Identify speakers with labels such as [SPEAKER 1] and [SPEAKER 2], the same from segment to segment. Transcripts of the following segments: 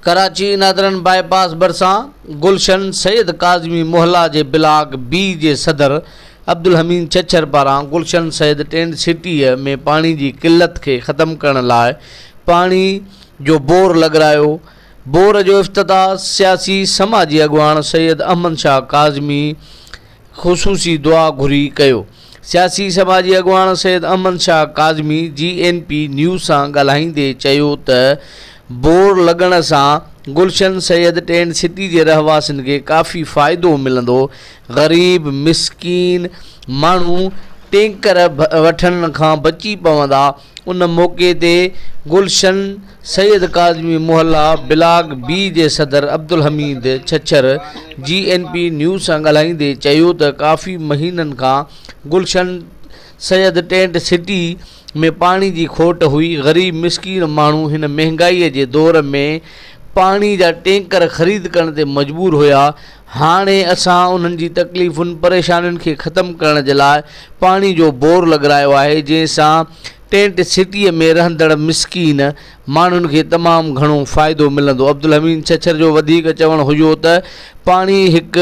[SPEAKER 1] Karachi Northern باء پاس ڀرسان گلشن سيد ڪاظمي محلا جي بلاڪ بي جي صدر عبدالحميد ڇڇر پاران گلشن سيد ٽينٽ سٽيء ۾ پاڻي جي قلت کي ختم ڪرڻ لاء پاڻي جو بور لڳرايو بور جو افتتاح سياسي سماجي اڳواڻ سيد احمد شاهه ڪاظمي خصوصي دعا گهري ڪيو. سياسي سماجي اڳواڻ Syed Ahmed Shah Kazmi G N P news سان ڳالهائيندي چيو ته بور لڳڻ سان گلشن سيد ٽينٽ سٽي جي رهواسين کي ڪافي فائدو ملندو، غريب مسڪين ماڻهو ٽينڪر وٺڻ کان بچي پوندا، ان موقعي تي گلشن سيد ڪاظمي محلا بلاڪ بي جي صدر Abdul Hameed Chhachhar G N P news سان ڳالهائيندي چيو ته ڪافي مهينن کان گلشن سيد ٽينٽ سٽي ۾ پاڻي جي کوٽ هئي غريب مسڪين ماڻهو هن مهنگائي جي دور ۾ پاڻي جا ٽينڪر خريد ڪرڻ تي مجبور هيا هاڻي اسان انهن جي تڪليفن پريشانين کي ختم ڪرڻ جي لاء پاڻي جو بور لڳرايو آهي جنهن سان ٽينٽ سٽيء ۾ رهندڙ مسڪين ماڻهن کي تمام گهڻو فائدو ملندو عبدالحميد ڇڇر جو وڌيڪ چوڻ هيو ته پاڻي هڪ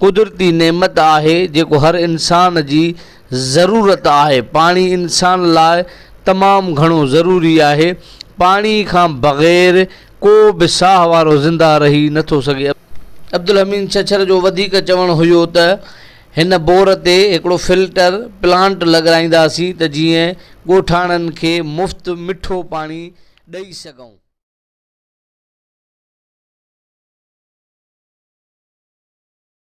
[SPEAKER 1] قدرتي نعمت آهي جيڪو هر انسان جي ضرورت آهي پاڻي انسان لاء تمام گهڻو ضروري آهي پاڻي کان بغير ڪو به ساهه وارو زنده رهي نه ٿو سگهي. عبدالحميد ڇڇر جو وڌيڪ چوڻ هيو ته هن بور تي هڪڙو فلٽر پلانٽ لڳرائينداسين ته جيئن ڳوٺاڻن کي مفت مٺو پاڻي ڏئي سگهون.